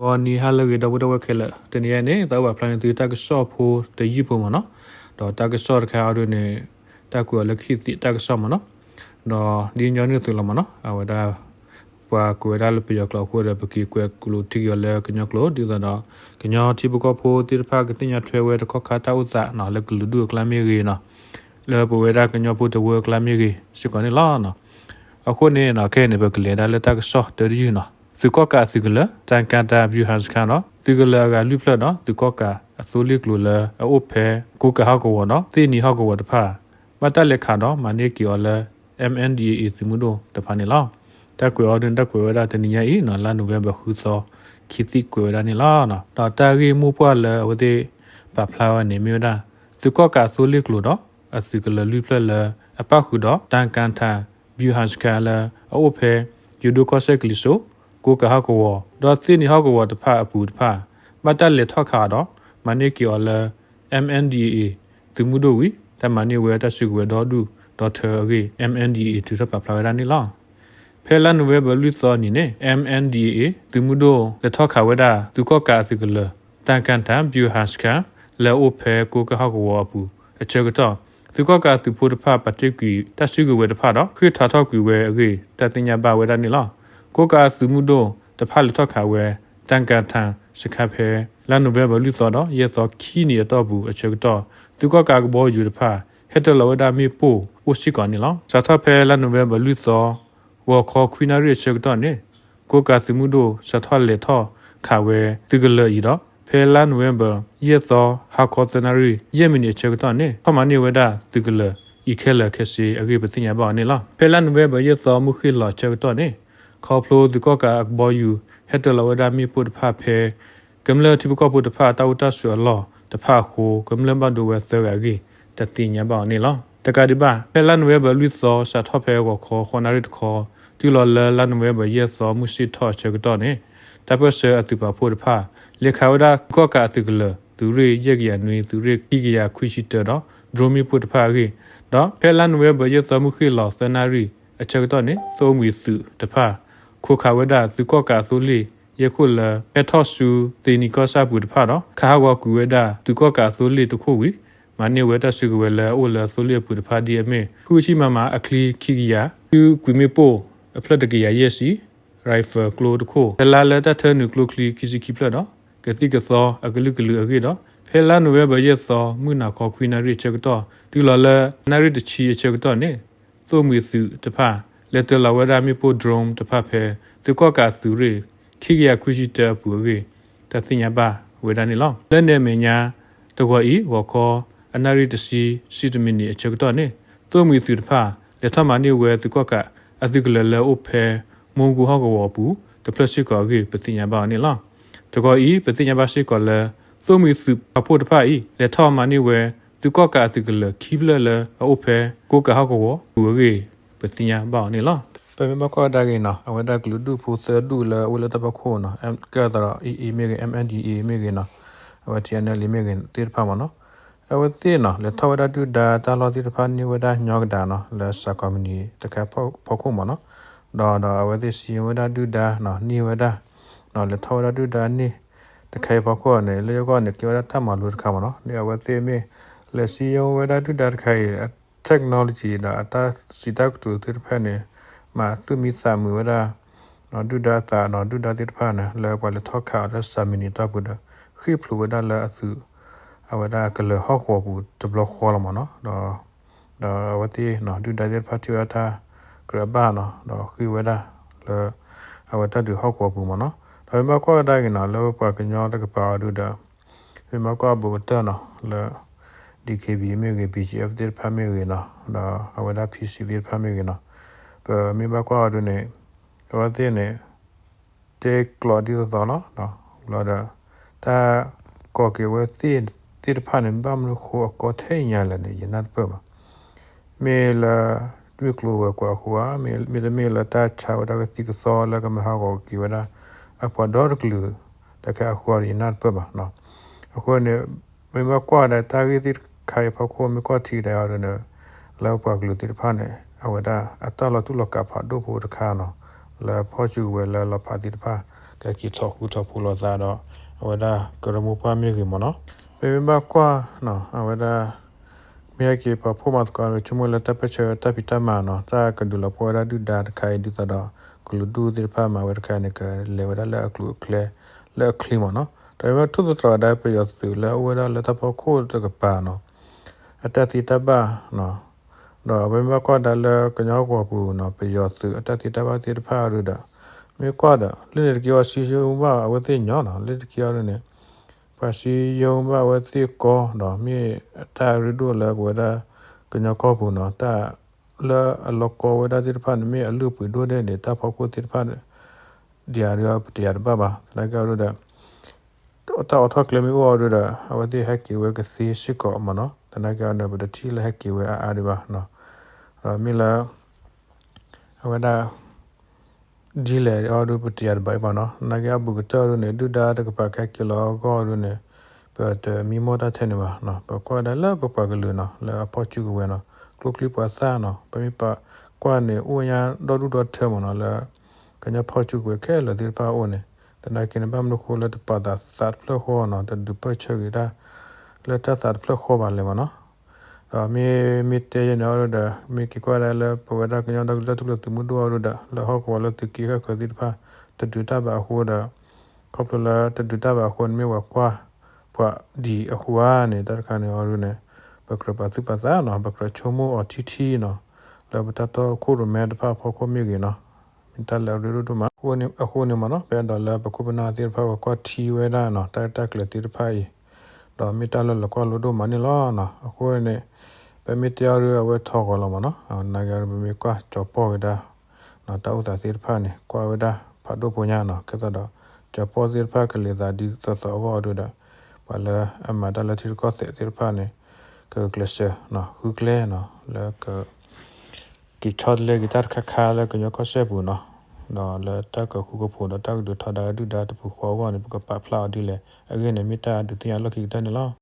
ဂီၤနံၤဟါလၢအဂ့ၤ ဒီပုၢ်ဝဲၢ်ခဲလၢာ်, တနံၤအံၤန့ၣ် သးအိၣ်ပာ်ဖျါန့ၢ်သုတၢ်ကစီၣ်ဖိတယုၢ်ဖိမ့ၢ်နီၤ, ဒီးတၢ်ကစီၣ်တခါအံၤဒ်န့ၣ် တၢ်ကွဲးအီၤလၢ ခေတ်သစ် တၢ်ကစီၣ်မ့ၢ်နီၤ, ဒီးဒ်ညီနုၢ်သုလီၤမ့ၢ်နီၤ, အဝဲဒၣ် ပှၤကွဲးဝဲဒၣ်လၢပယီၤကျိာ်အဃိဒီး ပက့ၤကွဲးကျိာ်ထံက့ၤအီၤလၢကညီကျိာ်, ဒ်သိးဒီး ကညီထံဖိကီၢ်ဖိသ့ၣ်တဖၣ် ကသ့ၣ်ညါထွဲဝဲတခီခါတၢ်အိၣ်သးနီၤ, လၢကလုာ်ဒူၣ်အကျါမ့ၢ်ဂ့ၤနီၤ, လၢပဝဲဒၣ်ကညီဖိတဝၢအကျါမ့ၢ်ဂ့ၤစ့ၢ်ကီးန့ၣ်လီၤ. အဃိန့ၣ်နီၤ, ခဲအံၤန့ၣ် ပကလဲၤဒၣ်လၢတၢ်ကစီၣ်တယုၢ်နီၤ, သုးကီၣ်ကးအသုးကလၢၤ တၢ်ကၢ်တၢ် ဗျူဟာစခန်း ဒီး သုးကလၢၤအဂၤလွံၢ်ဖျၢၣ်ဒီး သုးကီၣ်ကးအသိလ့ၣ်ကျိၤလၢအအိၣ်ဖဲ ကိးကးဟီၣ်ကဝီၤဒီး သ့ၣ်နံၤဟီၣ်ကဝီၤတဖၣ် ဘၣ်တၢ်လဲၤခးဒီးမၤန့ၢ်က့ၤအီၤလၢ MNDAA သုးမုၢ်ဒိၣ်တဖၣ်န့ၣ်လီၤ. တၢ်ကွဲးအီၤဒ်န့ၣ် တၢ်ကွဲးဝဲဒၣ်တနံၤညါအံၤနီၤ, လါနိၣ်ဝ့ဘၢၣ်ဃုသီ ခေတ်သစ် ကွဲးဝဲဒၣ်န့ၣ်လီၤ. ဒီးတၢ်ဂ့ၢ်မိၢ်ပှၢ်လၢအဝဲသ့ၣ်ပာ်ဖျါဝဲန့ၣ်မ့ၢ်ဝဲဒၣ် သုးကီၣ်ကးအသိလ့ၣ်ကျိၤဒီး အသုးကလၢၤလွံၢ်ဖျၢၣ်လၢအပၣ်ဃုာ်ဒီး တၢ်ကၢ်ထၣ် ဗျူဟာစခန်း လၢအအိၣ်ဖဲ ယိၤဒိၣ်ကီၢ်စဲၣ်ကလံၤစိး, ကိးကးဟီၣ်ကဝီၤ ဒီးသ့ၣ်နံၤဟီၣ်ကဝီၤတဖၣ်အပူၤတဖၣ် ဘၣ်တၢ်လဲၤထီၣ်ခးဒီး မၤန့ၢ်က့ၤအီၤလၢ MNDAA သုးမုၢ်ဒိၣ်ဝံၤ တၢ်မၤန့ၢ်ဝဲတၢ်စုကဝဲၤဒီဒူၣ်ဒီထၢအဂ့ၢ် MNDAA ထုးထီၣ်ပာ်ဖျါဝဲဒၣ်န့ၣ်လီၤ. ဖဲလါနိၣ်ဝ့ဘၢၣ်လွံၢ်သီနံၤန့ၣ် MNDAA သုးမုၢ်ဒိၣ် လဲၤထီၣ်ခးဝဲဒၣ် သုးကီၣ်ကးအသုးကလၢၤ တၢ်ကၢ်ထၣ် ဗျူဟာစခန်း လၢအအိၣ်ဖဲကိးကးဟီၣ်ကဝီၤအပူၤအဆၢကတီၢ် သုးကီၣ်ကးအသုးဖိတဖၣ် ပာ်တ့ၢ်ကွံာ်တၢ်စုကဝဲၤတဖၣ်ဒီး ဃ့ၢ်ထီၣ်ထီၣ်ကွံာ်ဝဲအဂ့ၢ် တၢ်သ့ၣ်ညါဘၣ်ဝဲဒၣ်န့ၣ်လီၤ. ကိးကးအသုးမုၢ်ဒိၣ်တဖၣ်လဲၤထီၣ်ခးဝဲ တၢ်ကၢ်ထၣ် စခန်း ဖဲ လါနိၣ်ဝ့ဘၢၣ်လွံၢ်သီဒီး ယဲၢ်သီခံနံၤအတီၢ်ပူၤအဆၢကတီၢ် သုးကီၣ်ကးအကဘီယူၤတဖၣ် ဟဲတၢၤလီၤဝဲဒၣ်မ့ၣ်ပိၢ်အိၣ်စ့ၢ်ကီးန့ၣ်လီၤ. စးထီၣ်ဖဲလါနိၣ်ဝ့ဘၢၣ်လွံၢ်သီ ဂီၤခီခွံနၣ်ရံၣ်အဆၢကတီၢ်န့ၣ် ကိးကးသုးမုၢ်ဒိၣ် စးထီၣ်လဲၤထီၣ်ခးဝဲသုးကလၢၤအံၤဒီး ဖဲလါနိၣ်ဝ့ဘၢၣ် ယဲၢ်သီ ဟါခီသၢနၣ်ရံၣ် ယဲၢ်မံးနံးအဆၢကတီၢ်န့ၣ် ထီၣ်မၤန့ၢ်ဝဲဒၣ်သုးကလၢၤအံၤခဲလၢာ်ခဲဆ့အဂ့ၢ် ပသ့ၣ်ညါဘၣ်အီၤန့ၣ်လီၤ. ဖဲလါနိၣ်ဝ့ဘၢၣ် ယဲၢ်သီ မုၢ်ဃ့ၢ်လီၤအဆၢကတီၢ်န့ၣ် ခီဖျိသုးကီၣ်ကးအကဘီယူၤ ဟဲတၢၤလီၤဝဲဒၣ်မ့ၣ်ပိၢ်တဖၣ်ဖဲ ကမျၢၢ်ထံဖိကီၢ်ဖိတဖၣ် တၢ်အိၣ်တၢ်ဆိးအလီၢ်တဖၣ်အဃိ ကမျၢၢ်ဘၣ်ဒိဝဲသၢဂၤအဂ့ၢ် တၢ်သ့ၣ်ညါဘၣ်အီၤန့ၣ်လီၤ. တကးဒံးဘၣ် ဖဲလါနိၣ်ဝ့ဘၢၣ်လွံၢ်သီ စးထီၣ်ဖဲဂီၤခီ ဃိးနၣ်ရံၣ်တခီ တုၤလီၤလၢလါနိၣ်ဝ့ဘၢၣ် ယဲၢ်သီ မုၢ်ဆ့ၣ်ထီၣ်အဆၢကတီၢ်န့ၣ် တၢ်ပၢၢ်ဆၢအသုးပာ်ဖှိၣ်တဖၣ် လဲၤခးဝဲဒၣ်သုးကီၣ်ကးအသုးကလၢၤ သုးရ့ၣ်ယဲၢ်ကယၤနွံ သုးရ့ၣ် ခံကယၤခွံဆံတၢဒီး drone မ့ၣ်ပိၢ်တဖၣ်အဂ့ၢ်, ဒီးဖဲလါနိၣ်ဝ့ဘၢၣ် ယဲၢ်သီ မုၢ်ဃ့ၢ်လီၤသၢနၣ်ရံၣ်အဆၢကတီၢ်န့ၣ် သိၣ်မှံၤသုးတဖၣ် ခိးခးဝဲဒၣ်သုးကီၣ်ကးအသိလ့ၣ် ယဲၢ်ခိၣ်လၢ ဟဲထီၣ်ဆူသ့ၣ်နံၤကီၢ်ဆၣ်အပူၤတဖၣ်ဒီး ခးဟးဂီၤကွံာ်ဝဲဒၣ်သုးကီၣ်ကးအသိလ့ၣ်တခိၣ်ဝံၤ မၤန့ၢ်ဝဲတၢ်စုကဝဲၤလၢအအိၣ်လၢအသိလ့ၣ်အပူၤတဖၣ်ဒ်အမ့ၢ် ဃုဆံ မမ အချံခံကယၤ, သုးကွံာ်မ့ၣ်ပိၢ်အဖျၢၣ်တကယၤယဲၢ်ဆံ, rifle ကျိတခိၣ်, တလါလၢတၢ်ထၢနုာ်ကျိချံခံဆံခံဖျၢၣ်ဒီး ကသံၣ်ကသီအကလုာ်ကလုာ်အဂ့ၢ်ဒီး ဖဲလါနိၣ်ဝ့ဘၢၣ် ယဲၢ်သီ မုၢ်နၤခီခွံနၣ်ရံၣ်အဆၢကတီၢ် တုၤလီၤလၢနၣ်ရံၣ်တဆံအဆၢကတီၢ်န့ၣ် သိၣ်မှံၤသုးတဖၣ် လဲၤတၢၤလီၤဝဲဒၣ်မ့ၣ်ပိၢ် drone တဖၣ်ဖဲ သုးကီၣ်ကးအသုးရ့ၣ် ခံကယၤခွံဆံတၢအပူၤအဂ့ၢ် တၢ်သ့ၣ်ညါဘၣ်ဝဲဒၣ်န့ၣ်လီၤ. လၢန့ၣ်အမဲာ်ညါ တဂီၤအံၤ ဂီၤခီ အနၣ်ရံၣ်တဆံ ဆံတမံးနံးအဆၢကတီၢ်န့ၣ် သိၣ်မှံၤသုးတဖၣ် လဲၤထီၣ်မၤန့ၢ်ဝဲသုးကီၣ်ကးအသုးကလၢၤလၢအအိၣ်ဖဲ မိၢ်ကူဟီၣ်ကဝီၤအပူၤ တဖျၢၣ်စ့ၢ်ကီးအဂ့ၢ် ပသ့ၣ်ညါဘၣ်အီၤန့ၣ်လီၤ. တဂီၤအံၤ ပသ့ၣ်ညါဘၣ်စ့ၢ်ကီးလၢ သိၣ်မှံၤသုးပာ်ဖှိၣ်တဖၣ်အံၤ လဲၤထီၣ်မၤန့ၢ်ဝဲ သုးကီၣ်ကးအသုးကလၢၤခံဖျၢၣ်လၢအအိၣ်ဖဲ ကိးကးဟီၣ်ကဝီၤအပူၤအဂ့ၢ် ပသ့ၣ်ညါဘၣ်အီၤန့ၣ်လီၤ. ပမ့ၢ်ဘၣ်ကွၢ်ဝဲဒၣ်ဂ့ၤနီၤ အဝဲဒၣ်ကလုာ်ဒူၣ်ဖိသၢဒူၣ်လၢအအိၣ်လၢတၢ်ဖီခိၣ်နီၤ ကဲသးဒီး AA မ့ၢ်ဂ့ၤ MNDAA မ့ၢ်ဂ့ၤနီၤ အဝဲ TNLA မ့ၢ်ဂ့ၤသ့ၣ်တဖၣ်မ့ၢ်နီၤ အဝဲသ့ၣ်နီၤ လဲၤထီၣ်ဝဲဒၣ်ဒုၣ်ဒါတၢ်လီၢ်သ့ၣ်တဖၣ်န့ၢ်ဝဲဒၣ်ညီကဒးနီၤ လၢစးကီးမံးနံးတခါဖီခိၣ်မ့ၢ်နီၤ ဒီးဒီးအဝဲသ့ၣ်စံးဝဲဒၣ်ဒုၣ်ဒါနီၤ န့ၢ်ဝဲဒၣ် လဲၤထီၣ်ဝဲဒၣ်ဒုၣ်ဒါန့ၣ် တခါအံၤဖီခိၣ်န့ၣ် လၢယဂီၢ်န့ၣ် ကဲဝဲဒၣ်တၢ်မၤလိတခါမ့ၢ်နီၤ န့ၣ်အဝဲသ့ၣ်မ့ၢ် လဲၤစံးဝဲဒၣ်ဒုၣ်ဒါတခါအံၤ technology ဒီးအတၢ်စံးတၢ်ကတိၤသ့ၣ်တဖၣ်န့ၣ် မၤသူၣ်မံသးမုာ်ဝဲဒၣ် ဒုၣ်ဒါအသးဒီးဒုၣ်ဒါသ့ၣ်တဖၣ်န့ၣ် လၢပှၤလဲၤထီၣ်ခးအီၤလၢစးမံးနံးတီၢ်ပူၤဒီး ဃ့ၢ်ဖျိးဝဲဒၣ်လၢအသုး အဝဲဒၣ်ကလၢၤဟီၣ်ကဝီၤပူၤတဘျီဃီလီၤမ့ၢ်နီၤ ဒီး ဒီးအဝဲသ့ၣ် ဒုၣ်ဒါသ့ၣ်တဖၣ်ထံၣ်ဝဲဒၣ်တၢ်ကြၢးအဘၣ်နီၤ ဒီးဃ့ၢ်ဝဲဒၣ်လၢ အဝဲတၢ်ဒုးဟီၣ်ကဝီၤပူၤမ့ၢ်နီၤ ဒီးမ့ၢ်ဘၣ်ကွၢ်ဝဲဒၣ်ဂ့ၤနီၤ လၢပပှၤကညီတကပၤအီၤဒုဒီး မ့ၢ်ဘၣ်ကွၢ်ဘူးကတၢၢ်နီၤ လၢ DKBA မ့ၢ်ဂ့ၤ BGF သ့ၣ်တဖၣ်မ့ၢ်ဂ့ၤနီၤ ဒီးအဝဲဒၣ် PC သ့ၣ်တဖၣ်မ့ၢ်ဂ့ၤနီၤ ပမ့ၢ်ဘၣ်ကွၢ်အီၤဒုန့ၣ် အဝဲသ့ၣ်န့ၣ် တဲကျိးဒ်သိးသိးလီၤ ဘျီဒီး တၢ်ကိးက့ၤဝဲသ့ၣ်တဖၣ်န့ၣ် ဘၣ်မနုၤဃိအကီထဲညါလဲၣ်န့ၣ် ယနၢ်တပၢၢ်ဘၣ် မ့ၢ်လၢ မ့ၢ်ကျိဝဲၤကွာ်အဃိဧါ မ့တမ့ၢ်လၢတၢ်ဆါဝဲဒၣ်ကသံၣ်ကသီလၢကမၤဟးဂီၤက့ၤဝဲဒၣ် အပှၤဒီတကလုာ် တခါအဃိဒီး ယနၢ်တပၢၢ်ဘၣ်. အဃိန့ၣ် မ့ၢ်ဘၣ်ကွၢ်ဒီးတၢ်ဂ့ၢ်သ့ၣ်တခါအံၤဖီခိၣ် မ့ၢ်ကွၢ်ထံကဒါအီၤဒ်န့ၣ် လၢပှၤကလုာ်သ့ၣ်တဖၣ်န့ၣ် အဝဲဒၣ်အတၢ်လီၤတူၢ်လီၤကာ်ဖးဒိၣ်ဖိတခါနီၤ လၢဖီၣ်စုကဝဲၤလၢလီၤဖးသ့ၣ်တဖၣ် ကဟဲက့ၤထီၣ်ဃူထီၣ်ဖိးလိာ်သးဒီး အဝဲဒၣ်ကရၢမိၢ်ပှၢ်မ့ၢ်ဂ့ၤမ့ၢ်နီၤ, ပမ့ၢ်ဘၣ်ကွၢ်နီၤ အဝဲဒၣ် မ့ၢ်ဟဲက့ၤပှၤဖှီၣ်မၤသကိး ဆိကမိၣ်လၢတၢ်ပၢၢ်ဆၢတၢ်ဖံးတၢ်မၤနီၤ တၢ်ကဒုးလီၤပှီၢ်ဝဲဒၣ်ဒုၣ်ဒါတခါအံၤ ဒ်သိးဒီး ကလုာ်ဒူၣ်သ့ၣ်တဖၣ်မၤဝဲတခါန့ၣ် ကလဲၤဝဲဒၣ်လၢအကျိၤအကျဲ လၢအချ့မ့ၢ်နီၤ, ဒီးမ့ၢ်ထူၣ်သတြီၤဝဲဒၣ်ပယီၤသုးလၢအအိၣ်ဝဲဒၣ်လၢတၢ်ဖီခိၣ်တကပၤနီၤ အတၢ်သ့တၢ်ဘၣ်နီၤ, ဒီးအဝဲမ့ၢ်ဘၣ်ကွၢ်ဒၣ်လၢကညီကီၢ်ပူၤနီၤ ပယီၤသုးအတၢ်သ့တၢ်ဘၣ်သ့ၣ်တဖၣ်အီၤဒီး မ့ၢ်ကွၢ်ဒီး လၢန့ၣ်တက့ၢ်အီၤ စံယိဘၣ်အဝဲသ့ၣ်ညီနီၤ လၢတက့ၢ်အီၤဒ်န့ၣ် ပှၤစံယိဘၣ်အဝဲသ့ၣ်ကီဒီး မ့ၢ်တၢ်ရ့ဒိၣ်လၢပဝဲဒၣ်ကညီကီၢ်ပူၤနီၤ တၢ်လၢအလီၤကီဝဲဒၣ်သ့ၣ်တဖၣ်န့ၣ် မ့ၢ်အလုၢ်အပှ့ၤဒိၣ်ဒဲးန့ၣ် တၢ်ဖီခိၣ်သ့ၣ်တဖၣ် ဒ်အံၤဒီးပတယာ်တဘၣ်ဘၣ် သနာ်က့အီၤဒီး တၢ်အိးထီၣ်ကျဲမ့ၢ်အိၣ်အီၤဒီး အဝဲသ့ၣ်ဟဲက့ၤဝဲကသ့စ့ၢ်ကီးမ့ၢ်နီၤ, သနာ်က့အီၤဒီး ပတထံၣ်လၢဟဲက့ၤဝဲအါအါဒံးဘၣ်, ဒီးမ့ၢ်လၢ အဝဲဒၣ် ဒ်လဲၣ်အီၤဒီးပတယာ်တဘၣ်အံၤဘၣ်နီၤ, သနာ်က့အဘူၣ်ကတၢၢ်အီၤဒ်န့ၣ် ဒုၣ်ဒါတကပၤကဟဲက့ၤလီၤအဂီၢ်အီၤဒ်န့ၣ် ပတမံမီၢ်တၢ်ထဲန့ၣ်ဘၣ်, ပကွၢ်ဝဲဒၣ်လၢပပှၤကလုာ်နီၤ လၢအဖီၣ်စုကဝဲၤနီၤ ကျိချံမျိာ်သၣ်နီၤ ပမ့ၢ်ပကွၢ်န့ၣ် အိၣ်ညါဒီဒူၣ်ဒီထၢမ့ၢ်နီၤ လၢ ကညီဖီၣ်စုကဝဲၤခဲလၢာ်သ့ၣ်တဖၣ်အအိၣ်န့ၣ်, သနာ်က့န့ၣ် ဘၣ်မနုၤဃိလၢတပာ်သးသးတဖျၢၣ်ဃီနီၤ တဒုးပၢၢ်ဆၢက့ၤတၢ် လၢတၢ်သးတဖျၢၣ်ဃီဘၣ်လဲၣ်မ့ၢ်နီၤ, ဒီးမ့ၢ်မ့ၢ်တဲယဲန့ၣ်အီၤဒီး မ့ၢ်က့ၤကွၢ်ဒၣ်လၢပဝဲဒၣ်ကညီဒီကလုာ်တၢ်ထူၣ်ဖျဲးသုးမုၢ်ဒိၣ်အီၤဒီး လၢဟီၣ်ကဝီၤလၢသုးက့ဃၣ်ဃၢၤသ့ၣ်တဖၣ် တဒုးတၢ်ဘၣ်အဃိဒီး ခီဖျိလၢတဒုးတၢ်ဘၣ်အဃိန့ၣ် မ့ၢ်ဝဲကွၢ် ပှၤဒ်အဃိဧါန့ၣ် တၢ်တခါန့ၣ်အီၤဒ်န့ၣ် ပကြၢးပာ်သူၣ်ပာ်သးနီၤ ပကြၢးဆိကမိၣ်အီၤထံထံနီၤ လၢပတၢ်တီခိၣ်ရိၣ်မဲတဖၣ်အဖီခိၣ်မ့ၢ်ဂ့ၤနီၤ မ့ၢ်တၢ်လၢအရ့ဒိၣ်ဒိၣ်မး အဃိန့ၣ်မ့ၢ်နီၤ ပအဲၣ်ဒိးလၢပခိၣ်ပနၢ်သ့ၣ်တဖၣ်ဝဲကွၢ်ထံဝဲဒၣ်နီၤ တၢ်ရဲၣ်တၢ်ကျဲၤသ့ၣ်တဖၣ်အံၤ ဒီးမ့ၢ်တၢ်လၢလီၤကွၢ်လိဒိၣ်မးန့ၣ်လီၤ. အဃိန့ၣ် ပမ့ၢ်တဲအီၤဒ်အဝဲထီၣ်ဂီၤလီၤမ့ၢ်နီၤ သနာ်က့အီၤဒ်ပမ့ၢ်ကွၢ်ကၠီၤပီၢ်ဝဲဒၣ် တၢ်အိၣ်သးသ့ၣ်တဖၣ်န့ၣ် ကွၢ်ဝဲဒၣ်ဖးဒိၣ်ဖိညါနီၤ ကဲသိးဒီး ကၠီၤပီၢ်သ့ၣ်တဖၣ်ကလဲၤသးဒ်သိးသိးအဂီၢ်အီၤဒ်ဒီး ပှၤလၢအမၤတၢ်လၢထံရူၢ်ကီၢ်သဲးသ့ၣ်တဖၣ်န့ၣ် ကဂုာ်ကျဲးစၢး ဃုကျဲနီၤ လၢက က့ၤဆီတလဲက့ၤတၢ်တခါခါလၢကညီကီၢ်စဲၣ်ပူၤနီၤ ဒီးလၢတၢ်ကဃူကဖိးဒီးတၢ်ကဒုးထီဒါဒုၣ်ဒါတပူၤဃီအဂီၢ်န့ၣ် ပကပာ်ဖျါအီၤဒ်လဲၣ် အဂ့ၢ်န့ၣ် မ့ၢ်တၢ်ဒုးသ့ၣ်ညါလီၢ်ခံကတၢၢ်န့ၣ်လီၤ.